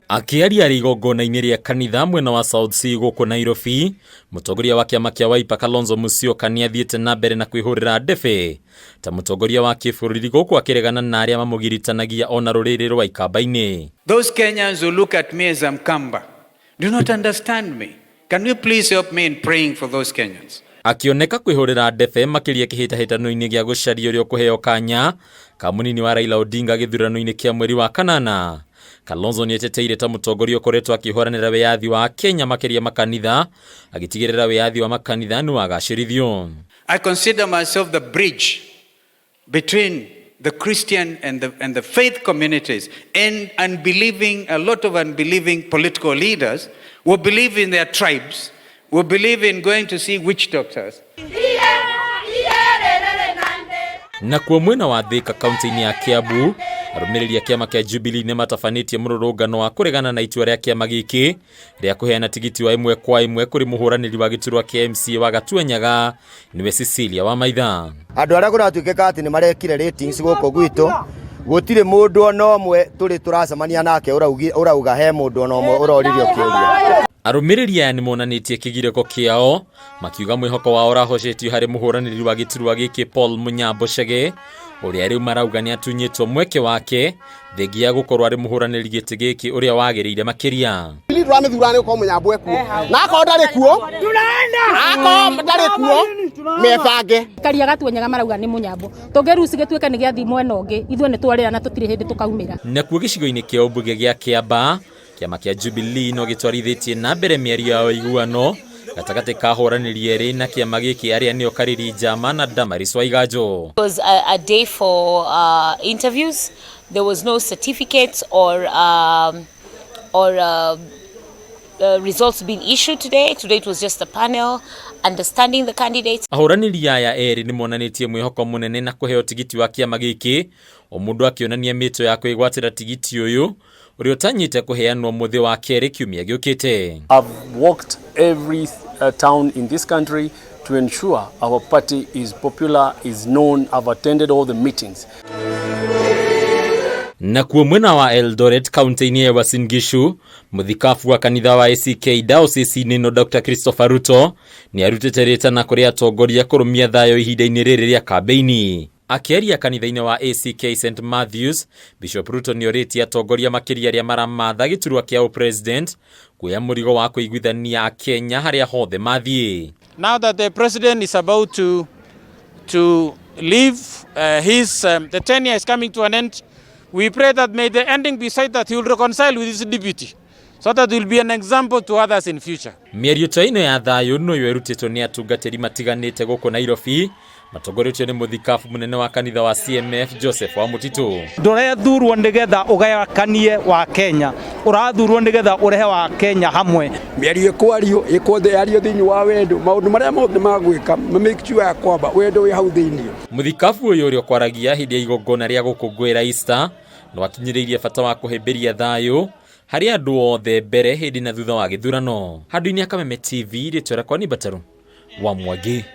Akĩaria arĩ igongona-inĩ rĩa kanitha mwena wa South C gũkũ Nairobi, mũtongoria wa kĩama kĩa Wiper Kalonzo Musyoka nĩ athiĩte na mbere na kwĩhũrĩra ndebe ta mũtongoria wa kĩbũrũri gũkũ akĩregana na arĩa mamũgiritanagia ona rũrĩrĩ rwa ikamba-inĩ. Those Kenyans who look at me as a Mkamba do not understand me. Can you please help me in praying for those Kenyans? Akĩoneka kwĩhũrĩra ndebe makĩria kĩhĩtahĩtano-inĩ gĩa gũcaria ũrĩa ũkũheo kanya ka mũnini wa Raila Odinga gĩthurano-inĩ kĩa mweri wa kanana. Kalonzo nĩeteteire ta mũtongoria ũkoretwo akĩhũranĩra wĩyathi wa Kenya makĩria makanitha, agĩtigĩrĩra wĩyathi wa makanitha nĩ wagacĩrithio. I consider myself the bridge between the Christian and the faith communities and unbelieving, a lot of unbelieving political leaders who believe in their tribes, who believe in going to see witch doctors. Nakuo mwena wa Thika kaunti-inĩ ya Kiambu, arũmĩrĩri a kĩama kĩa Jubilee nĩ matabanĩtie mũrũrũngano wa kũregana na itua rĩa kĩama gĩkĩ rĩa kũheana tigiti wa ĩmwe kwa ĩmwe kũrĩ mũhũranĩri wa gĩturwa kĩa MCA wa Gatuanyaga nĩwe Cecilia Wamaitha. Andũ arĩa kũratuĩkĩka atĩ nĩ marekire ratings gũkũ gwitũ, gũtirĩ mũndũ ona ũmwe tũrĩ tũracemania nake ũrauga he mũndũ ona ũmwe ũroririo kĩũria. Arũmĩrĩri aya nĩ monanĩtie kĩgirĩko kĩao makiuga mwĩhoko wao ũrahocetio harĩ mũhũranĩri wa gĩturwa gĩkĩ Paul Munyambo Chege, ũrĩa rĩu marauga nĩ atunyĩtwo mweke wake thengia ya gũkorwo arĩ mũhũranĩri gĩtĩ gĩkĩ ũrĩa wagĩrĩire makĩria. Tũramĩthura nĩ gũkorwo Mũnyambo ekuo, na akorwo ndarĩ kuo, akorwo ndarĩ kuo, mebange. Karia Gatuanyaga marauga nĩ Mũnyambo, tũngĩruci gĩtuĩke nĩ gĩathiĩ mwena ũngĩ, ithuĩ nĩ twarĩra na tũtirĩ hĩndĩ tũkaumĩra. Nakuo gĩcigo-inĩ kĩa ũmbunge gĩa Kĩamba, kĩama kĩa Jubilee no gĩtwarithĩtie na mbere mĩario ya ũiguano gatagatĩ ka ahũranĩri erĩ na kĩama gĩkĩ arĩa nĩo Kariri Njama na Damaris Waiganjo. It was a day for interviews. There was no certificates or results being issued today. Today it was just a panel understanding the candidates. Ahũranĩri aya erĩ nĩ monanĩtie mwĩhoko mũnene na kũheo tigiti wa kĩama gĩkĩ, o mũndũ akĩonania mĩto ya kwĩgwatĩra tigiti ũyũ ũrĩa ũtanyĩte kũheanwo mũthĩ wa kerĩ kiumia gĩũkĩte. I've walked every town in this country to ensure our party is popular, is known. I've attended all the meetings. Nakuo mwena wa Eldoret kaunti-inĩ ya Uasin Gishu, mũthikabu wa kanitha wa ACK diocese-inĩ ĩno Dr Christopher Ruto nĩ arutĩte rĩtana kũrĩ atongoria kũrũmia thayũ ihinda-inĩ rĩrĩ rĩa kambĩini. Akĩaria kanitha-inĩ wa ACK St Matthews, Bishop Ruto nĩ orĩtie atongoria makĩria arĩa maramatha gĩturwa kĩa ũpresident kuoya mũrigo wa kũiguithania Akenya harĩa hothe mathiĩ. Now that the president is about to leave, the tenure is coming to an end, we pray that may the ending be such that he will reconcile with his deputy, so that he will be an example to others in future. Mĩario ta ĩno ya thayũ noyo ĩrutĩtwo nĩ atungatĩri matiganĩte gũkũ Nairobi matongoretio nĩ mũthikabu mũnene wa kanitha wa CMF Joseph wa Mũtitũ. Ndũrethurwo nĩgetha ũgayakanie wa Kenya, ũrathurwo nĩgetha ũrehe wa Kenya hamwe. Mĩario ĩkwario ĩkwothe yario thĩinĩ wa wendo, maũndũ marĩa mothe magwĩka ma make sure ya kwamba wendo wĩ hau thĩinĩ. Mũthikabu ũyũ ũrĩa ũkwaragia hĩndĩ ya igongona rĩa gũkũngũĩra Easter nĩ wakinyĩrĩirie bata wa kũhĩmbĩria thayũ harĩ andũ othe mbere, hĩndĩ na thutha wa gĩthurano. Handũ-inĩ ya Kameme TV, rĩtwa rĩakwa nĩ Mbataru wa Mwangi.